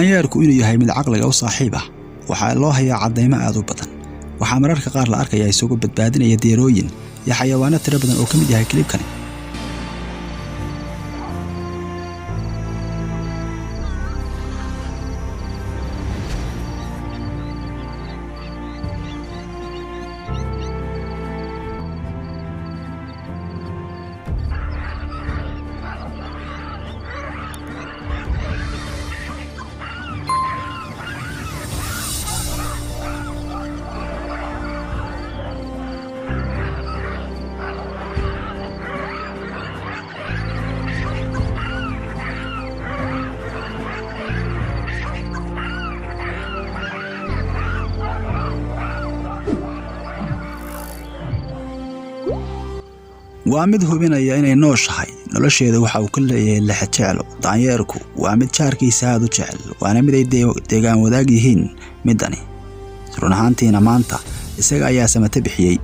Daanyeerku inuu yahay mid caqliga u saaxiib ah waxaa loo hayaa caddaymo aad u badan. Waxaa mararka qaar la arkayaa isagoo badbaadinaya deerooyin iyo xayawaano tiro badan oo ka mid yahay kilibkani. Waa mid hubinaya inay nooshahay nolosheeda. Waxa uu ka leeyahay lexejeclo. Daanyeerku waa mid jaarkiisa aad u jecel, waana mid ay deegaan wadaag yihiin midani. Run ahaantiina maanta isaga ayaa samate bixiyey.